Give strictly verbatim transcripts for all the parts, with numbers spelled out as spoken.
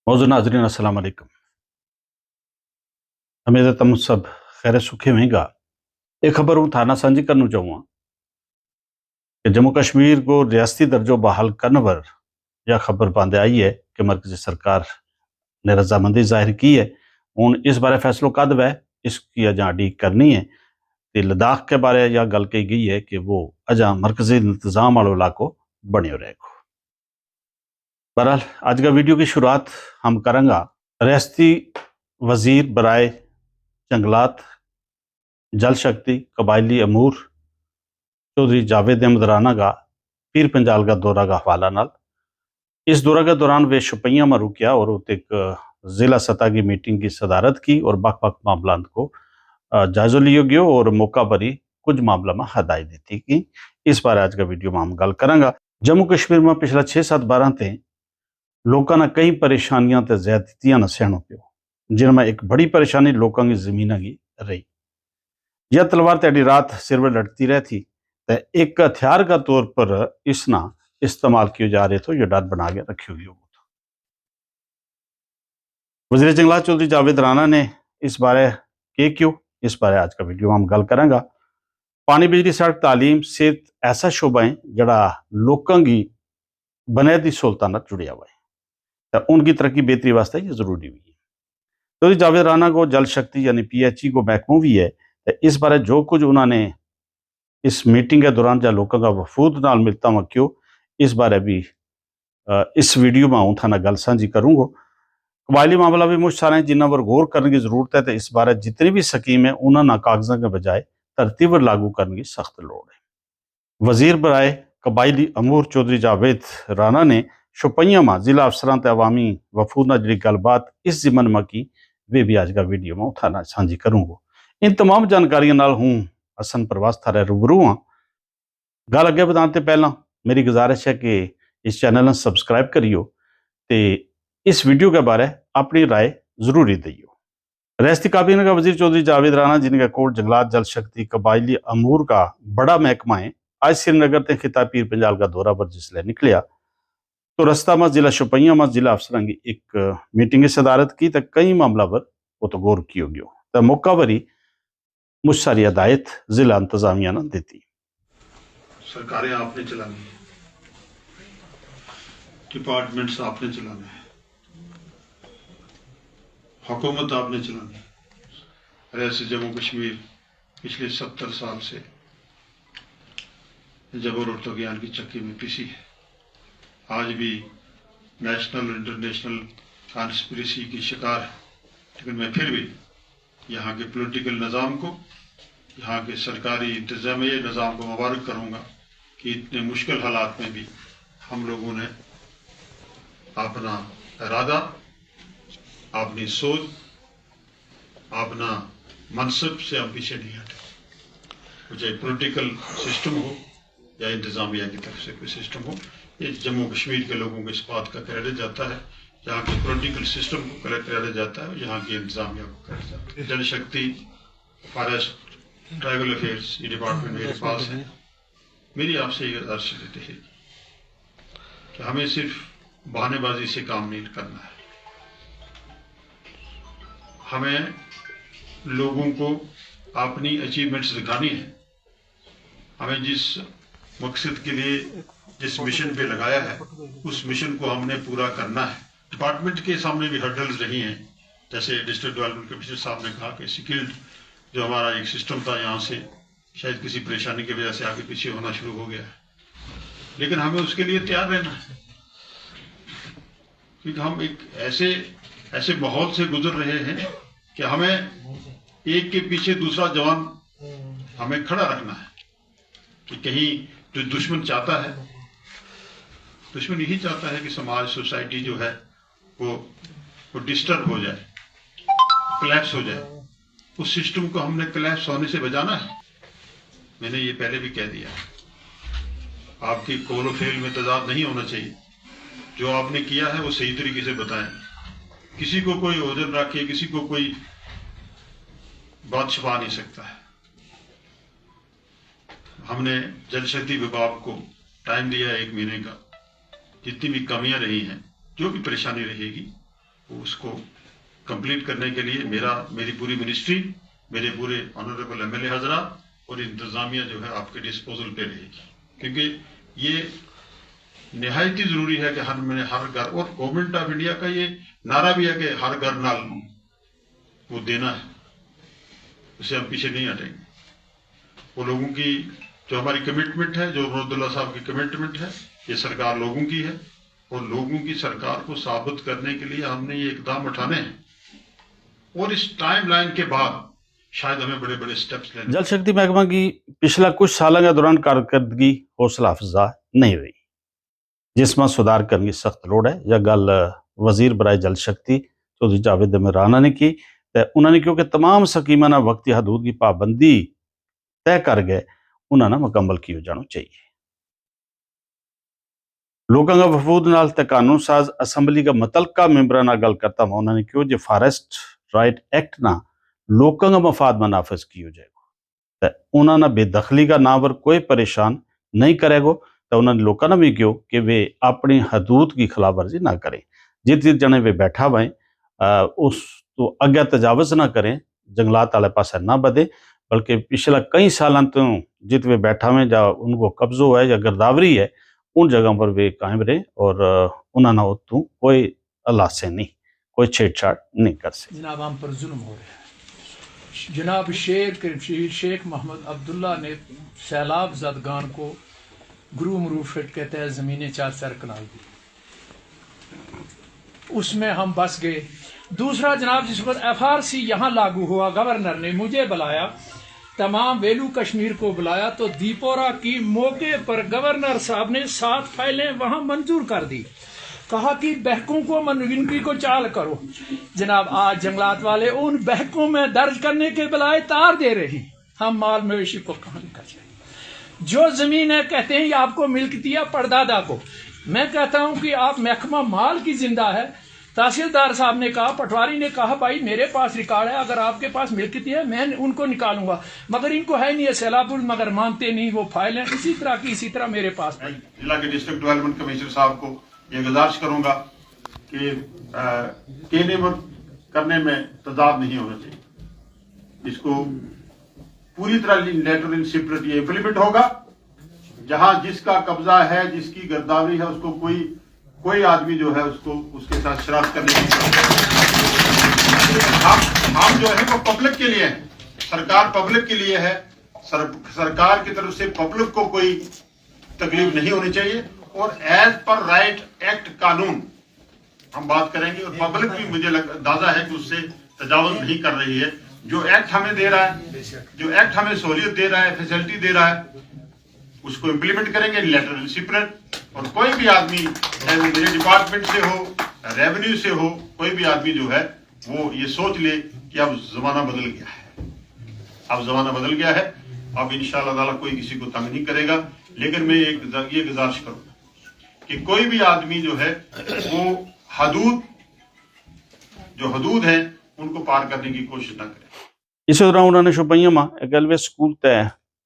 موضوع ناظرین، السلام علیکم۔ امید ہے تم سب خیر سکھے ہوئیں گا۔ ایک خبر ہوں تھانا سانجی کرنو چاہوں گا کہ جموں کشمیر کو ریاستی درجو بحال کرنے پر یا خبر پاندے آئی ہے کہ مرکزی سرکار نے رضامندی ظاہر کی ہے۔ ہن اس بارے فیصلو کد وے، اس کی اجاں اڈیک کرنی ہے۔ تے لداخ کے بارے یا گل کہی گئی ہے کہ وہ اجاں مرکزی انتظام والو علاقو بنیو رہے گو۔ بہرحال، اج کا ویڈیو کی شروعات ہم کرنگا ریاستی وزیر برائے جنگلات، جل شکتی، قبائلی امور چوہدری جاوید احمد رانا کا پیر پنجال کا دورہ کا حوالہ نال۔ اس دورہ کے دوران ویہ شپیاں ما رکیا اور اتھے ایک ضلع سطح کی میٹنگ کی صدارت کی اور بکھ بکھ معاملات کو جائزو لیو گیو اور موقع پر ہی کچھ معاملہ ما ہدایت دیتی کی۔ اس بارے اج کا ویڈیو ما ہم گل کرنگا۔ جموں کشمیر ما پچھلا چھ سات بارہ تے لوکاں نا کئی پریشانیاں تے زیادتیاں نا سہنو پیو، جن ما ایک بڑی پریشانی لوکاں کی زمیناں کی رہی۔ یا تلوار تیڈی رات سر ویہ لٹتی رہتی، تے ایک ہتھیار کا طور پر اس نا استعمال کیو جا رہے تھو، یہ ڈر بنا کے رکھیو گیو تھو۔ وزیر جنگلات چوہدری جاوید رانا نے اس بارے کے کیو؟ اس بارے اج کا ویڈیو ما ہم گل کرنگا۔ پانی، بجلی، سڑک، تعلیم، صحت ایسا شعبہ ہیں جڑا لوکاں کی بنیادی سہولتاں نال جڑیا ہوا ہے، تے ان کی ترقی بہتری واسطے یہ ضروری ہوئی ہے۔ چوہدری جاوید رانا کو جل شکتی یعنی پی ایچ ای کو محکمو بھی ہے، تے اس بارے جو کچھ انہوں نے اس میٹنگ کے دوران جا لوکاں کا وفود نال ملتا ہوا کیو، اس بارے بھی اس ویڈیو ما ہوں تھانا گل سانجی کروں گو۔ قبائلی معاملہ بھی مچ سارے ہیں جنہاں پر غور کرنے کی ضرورت ہے، تے اس بارے جتنی بھی سکیم ہے انہاں نا کاغذاں کے بجائے ترتیب پر لاگو کرنے کی سخت لوڑ ہے۔ وزیر برائے قبائلی امور چوہدری جاوید رانا نے شپیاں ما ضلع افسراں تے عوامی وفود نا جڑی گل بات اس ضمن ما کی، ویہ بھی اج کا ویڈیو ما اتھا نا سانجی کروں گو۔ ان تمام جانکاریاں نال ہوں حسن پرواز تھارے روبرو ہاں۔ گل اگے بدھان تے پہلاں میری گزارش ہے کہ اس چینل نا سبسکرائب کریو، تے اس ویڈیو کے بارے اپنی رائے ضروری دئیو۔ ریاستی کابینہ کا وزیر چوہدری جاوید رانا جن کا کوٹ جنگلات، جل شکتی، قبائلی امور کا بڑا محکمہ ہیں، آج سری نگر تے خطہ پیر پنجال کا دورہ پر جس لے نکلیا تو رستہ ما ضلع شپیاں ما ضلع افسراں کی ایک میٹنگ کی صدارت کی، تے کئی معاملہ پر وہ تو غور کیو گیو، تے موقع پر ہی مچ ساری ہدایت ضلع انتظامیہ نا دیتی۔ سرکاریں آپ نے چلانی ہے، ڈپارٹمنٹس آپ نے چلانے ہیں، حکومت آپ نے چلانی ہے۔ ریاست جموں کشمیر پچھلے ستر سال سے جبر اور طغیان کی چکی میں پسی ہے۔ آج بھی نیشنل اور انٹرنیشنل کانسپریسی کی شکار ہے، لیکن میں پھر بھی یہاں کے پولیٹیکل نظام کو، یہاں کے سرکاری انتظامیہ نظام کو مبارک کروں گا کہ اتنے مشکل حالات میں بھی ہم لوگوں نے اپنا ارادہ، اپنی سوچ، اپنا منصب سے ہم پیچھے نہیں ہٹے۔ وہ چاہے پولیٹیکل سسٹم ہو یا انتظامیہ کی طرف سے کوئی سسٹم ہو، یہ جموں و کشمیر کے لوگوں کو اس بات کا کریڈٹ جاتا ہے۔ یہاں کے پولیٹیکل سسٹم کو کریڈٹ جاتا ہے، یہاں کی انتظامیہ کو کریڈٹ جاتا ہے۔ جل شکتی، فارسٹ، ٹرائبل افیئرز، یہ ڈپارٹمنٹ میرے پاس ہے۔ میری آپ سے یہ گزارش رہتی ہے کہ ہمیں صرف بہانے بازی سے کام نہیں کرنا ہے۔ ہمیں لوگوں کو اپنی اچیومنٹس دکھانی ہے۔ ہمیں جس مقصد کے لیے، جس مشن پہ لگایا ہے، اس مشن کو ہم نے پورا کرنا ہے۔ ڈپارٹمنٹ کے سامنے بھی ہرڈلز رہی ہیں، جیسے ڈسٹرکٹ ڈیولپمنٹ کمشنر صاحب نے کہا کہ سکلڈ جو ہمارا ایک سسٹم تھا، یہاں سے شاید کسی پریشانی کی وجہ سے آگے پیچھے ہونا شروع ہو گیا ہے، لیکن ہمیں اس کے لیے تیار رہنا ہے، کیونکہ ہم ایک ایسے ایسے ماحول سے گزر رہے ہیں کہ ہمیں ایک کے پیچھے دوسرا جوان ہمیں کھڑا رکھنا ہے کہ کہیں جو دشمن چاہتا ہے، دشمن یہی چاہتا ہے کہ سماج، سوسائٹی جو ہے وہ وہ ڈسٹرب ہو جائے، کلیپس ہو جائے۔ اس سسٹم کو ہم نے کلیپس ہونے سے بچانا ہے۔ میں نے یہ پہلے بھی کہہ دیا، آپ کی قول و فعل میں تضاد نہیں ہونا چاہیے۔ جو آپ نے کیا ہے وہ صحیح طریقے سے بتائیں۔ کسی کو کوئی عذر رکھے، کسی کو کوئی بات چھپا نہیں سکتا ہے۔ ہم نے جل شکتی وبھاگ کو ٹائم دیا ہے ایک مہینے کا، جتنی بھی کمیاں رہی ہیں، جو بھی پریشانی رہے گی، اس کو کمپلیٹ کرنے کے لیے میرا میری پوری منسٹری، میرے پورے آنریبل ایم ایل اے حضرات اور انتظامیہ جو ہے آپ کے ڈسپوزل پہ رہے گی، کیونکہ یہ نہایت ہی ضروری ہے کہ ہر میں ہر گھر، اور گورنمنٹ آف انڈیا کا یہ نعرہ بھی ہے کہ ہر گھر نال وہ دینا ہے، اسے ہم پیچھے نہیں ہٹیں گے۔ وہ لوگوں کی جو ہماری کمٹمنٹ ہے، جو عبداللہ صاحب کی کمٹمنٹ ہے، یہ سرکار لوگوں کی ہے، اور لوگوں کی سرکار کو ثابت کرنے کے لیے ہم نے یہ اقدام اٹھانے ہیں، اور اس ٹائم لائن کے بعد شاید ہمیں بڑے بڑے اسٹیپس لینے جل شکتی محکمہ کی پچھلا کچھ سالاں کے دوران کارکردگی حوصلہ افزا نہیں رہی، جس ما سدھار کرنے کی سخت لوڑ ہے۔ یا گل وزیر برائے جل شکتی چوہدری جاوید عمرانہ نے کی، تے انہوں نے کہیو کہ تمام سکیماں نا وقتی حدود کی پابندی طے کر گئے، انہاں نا مکمل کیو جانو چاہیے۔ لوکاں کا وفود نال تے قانون ساز اسمبلی کا متعلقہ ممبراں نال گل کرتا ہوا انہاں نے کہیو جے فارسٹ رائٹ ایکٹ نا لوکاں کا مفاد ما نافذ کیو جائے گو، تے انہاں نا بے دخلی کا ناور کوئی پریشان نہیں کرے گو، تے انہاں نے لوکاں نا بھی کہیو کہ ویہ اپنی حدود کی خلاف ورزی نہ کریں۔ جت جت جنے ویہ بیٹھا ہوئے اس تو اگے تجاوز نہ کریں، جنگلات آلے پاسے نہ بدھیں، بلکہ پچھلا کئی سالاں تو جت ویہ بیٹھا ہوئے جا ان کو قبضو ہے یا گرداوری ہے، ان جگہاں پر ویہ قائم رہیں اور انہاں نا اتوں کوئی اللہ سے نہیں، کوئی چھیڑ چھاڑ نہیں کر سکے۔ جناب ہم پر ظلم ہو رہا ہے۔ جناب شیر کے شہید شیخ محمد عبداللہ نے سیلاب زدگان کو گرو مروفٹ کے تحت زمینیں چار چار کنال دی، اس میں ہم بس گئے۔ دوسرا جناب جس وقت ایف آر سی یہاں لاگو ہوا گورنر نے مجھے بلایا، تمام ویلو کشمیر کو بلایا تو دیپورا کی موقع پر گورنر صاحب نے سات فائلیں وہاں منظور کر دی، کہا کہ بہکوں کو منوینکی کو چال کرو۔ جناب آج جنگلات والے ان بہکوں میں درج کرنے کے بلائے تار دے رہے ہیں، ہم مال مویشی کو کہاں لے کر جائیں؟ جو زمین ہے کہتے ہیں یہ آپ کو ملک دیا پردادا کو۔ میں کہتا ہوں کہ آپ محکمہ مال کی زندہ ہے۔ تحصیلدار صاحب نے کہا، پٹواری نے کہا بھائی میرے پاس ریکارڈ ہے، اگر آپ کے پاس ملک دیا ہے میں ان کو نکالوں گا، مگر ان کو ہے نہیں ہے سیلاب، مگر مانتے نہیں، وہ فائل ہیں اسی طرح کی اسی طرح میرے پاس پڑی۔ ضلع کے ڈسٹرکٹ ڈیولپمنٹ کمشنر صاحب کو یہ گزارش کروں گا کہ کینے ورک کرنے میں تضاد نہیں ہونا چاہیے، اس کو پوری طرح لیٹر ان سیپریٹ یہ امپلیمنٹ ہوگا۔ جہاں جس کا قبضہ ہے، جس کی گرداوری ہے، اس کو کوئی کوئی آدمی جو ہے اس کو اس کے ساتھ شراب کرنے کی ہم ہم جو ہے وہ پبلک کے لیے ہیں، سرکار پبلک کے لیے ہے۔ سرکار کی طرف سے پبلک کو کوئی تکلیف نہیں ہونی چاہیے۔ اور ایز پر رائٹ ایکٹ قانون ہم بات کریں گے اور پبلک بھی مجھے اندازہ ہے کہ اس سے تجاوز نہیں کر رہی ہے۔ جو ایکٹ ہمیں دے رہا ہے، جو ایکٹ ہمیں سہولیت دے رہا ہے، فیسلٹی دے رہا ہے، اس کو امپلیمنٹ کریں گے، لیٹر ان سیپریٹ۔ اور کوئی بھی آدمی، چاہے وہ میرے ڈپارٹمنٹ سے ہو، ریونیو سے ہو، کوئی بھی آدمی جو ہے وہ یہ سوچ لے کہ اب زمانہ بدل گیا ہے، اب زمانہ بدل گیا ہے۔ اب انشاءاللہ تعالیٰ کوئی کسی کو تنگ نہیں کرے گا۔ لیکن میں ایک یہ گزارش کروں کہ کوئی بھی آدمی جو ہے وہ حدود جو حدود ہیں ان کو پار کرنے کی کوشش نہ کرے۔ اسے دوران انہوں نے شوپیاں ما اکیلوے سکول تے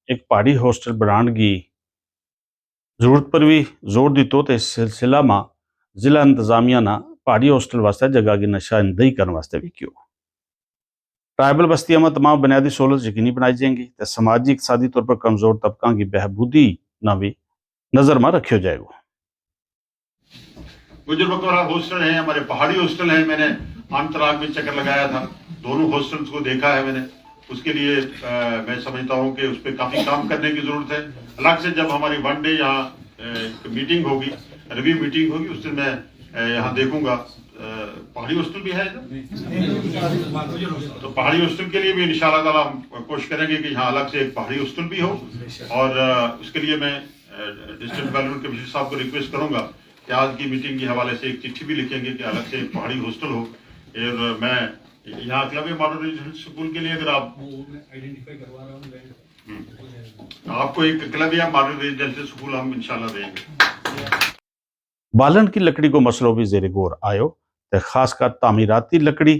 ایک پہاڑی ہاسٹل بنان کی ضرورت پر بھی زور دیتو تے اس سلسلہ ما ضلع انتظامیہ نا پہاڑی ہاسٹل واسطے جگہ کی نشاندہی کرنے واسطے بھی کیو۔ ٹرائبل بستیاں ما تمام بنیادی سہولت یقینی بنائی جائیں گی تے سماجی اقتصادی طور پر کمزور طبقاں کی بہبودی نا بھی نظر ما رکھیو جائے گو۔ گجر بکرا ہاسٹل ہیں، ہمارے پہاڑی ہاسٹل ہیں، میں نے انتراگ میں چکر لگایا تھا، دونوں ہاسٹلز کو دیکھا ہے میں نے۔ اس کے لیے میں سمجھتا ہوں کہ اس پہ کافی کام کرنے کی ضرورت ہے۔ الگ سے جب ہماری ون ڈے یہاں میٹنگ ہوگی، ریویو میٹنگ ہوگی، اس دن میں یہاں دیکھوں گا۔ پہاڑی ہاسٹل بھی ہے؟ تو پہاڑی ہاسٹل کے لیے بھی انشاءاللہ تعالیٰ ہم کوشش کریں گے کہ یہاں الگ سے ایک پہاڑی ہاسٹل بھی ہو۔ اور اس کے لیے میں ڈسٹرکٹ ڈیولپمنٹ کمشنر صاحب کو ریکویسٹ کروں گا کہ آج کی میٹنگ کے حوالے سے ایک چٹھی بھی لکھیں گے کہ الگ سے ایک پہاڑی ہاسٹل ہو۔ اور میں یہاں اکلویہ ماڈل ریزیڈنشل سکول کے لیے اگر آپ آپ کو ایک اکلویہ ماڈل ریزیڈنشل سکول ہم انشاءاللہ دیں گے۔ بالن کی لکڑی کو مسئلو بھی زیر غور آیو تے خاص کر تعمیراتی لکڑی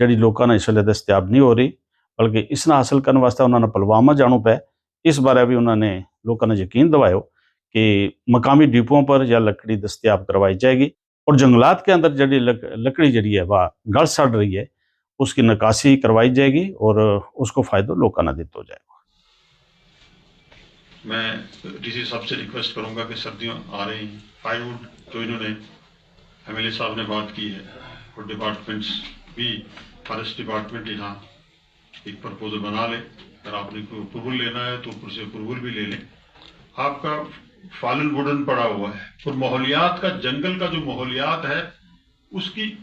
جیڑی لوکاں نا اس ویلے دستیاب نہیں ہو رہی، بلکہ اس نا حاصل کرنے واسطے انہاں نا پلوامہ جانو پے۔ اس بارے بھی انہاں نے لوکاں نا یقین دوایو کہ مقامی ڈیپواں پر یا لکڑی دستیاب کروائی جائے گی۔ اور جنگلات کے اندر جڑی لکڑی جڑی ہے وہ گل سڑ رہی ہے، اس کی نکاسی کروائی جائے گی اور اس کو فائدو لوکاں نا دیتو جائے گا۔ میں ڈی سی صاحب سے ریکویسٹ کروں گا کہ سردیوں آ رہی ہیں، فائر ووڈ جو انہوں نے ایم ایل اے صاحب نے بات کی ہے، اور ڈپارٹمنٹس بھی، فارسٹ ڈپارٹمنٹ یہاں ایک پرپوزل بنا لے۔ اگر آپ نے کوئی اپروول لینا ہے تو اوپر سے اپروول بھی لے لیں۔ آپ کا فالن ووڈن پڑا ہوا ہے، اور ماحولیات کا، جنگل کا جو ماحولیات ہے، اس کی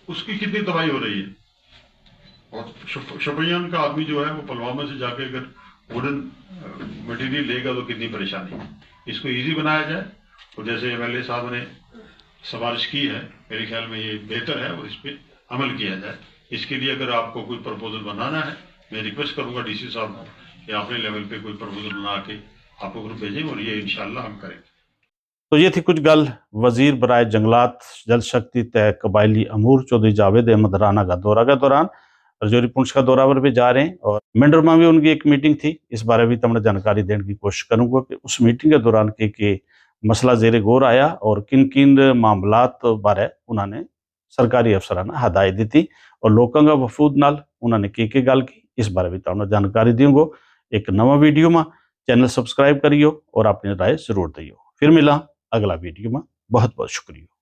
اس کی کتنی تباہی ہو رہی ہے۔ اور شپ- شپیان کا آدمی جو ہے وہ پلوامہ سے جا کے اگر ووڈن مٹیریل لے گا تو کتنی پریشانی ہے۔ اس کو ایزی بنایا جائے، اور جیسے ایم ایل اے صاحب نے سفارش کی ہے، میرے خیال میں یہ بہتر ہے اور اس پہ عمل کیا جائے۔ اس کے لیے اگر آپ کو کوئی پرپوزل بنانا ہے، میں ریکویسٹ کروں گا ڈی سی صاحب کو کہ اپنے لیول پہ کوئی پرپوزل بنا کے آپ کو گروپ بھیجیں، اور یہ انشاءاللہ ہم کریں گے۔ تو یہ تھی کچھ گل وزیر برائے جنگلات، جل شکتی تے قبائلی امور چوہدری جاوید احمد رانا کا دورہ کے دوران رجوری پونچھ کا دورہ پر بھی جا رہے ہیں، اور منڈر ما بھی ان کی ایک میٹنگ تھی، اس بارے بھی تمنا جانکاری دین کی کوشش کروں گا کہ اس میٹنگ کے دوران کے کے مسئلہ زیر غور آیا اور کن کن معاملات بارے انہوں نے سرکاری افسراں نا ہدایت دتی، اور لوکاں کا وفود نال انہوں نے کی کے گل کی، اس بارے بھی تمنا جانکاری دیوں گو۔ ایک نواں ویڈیو ما چینل سبسکرائب کریو اور اپنی رائے ضرور دیو۔ پھر ملاں اگلا ویڈیو ما۔ بہت بہت شکریہ۔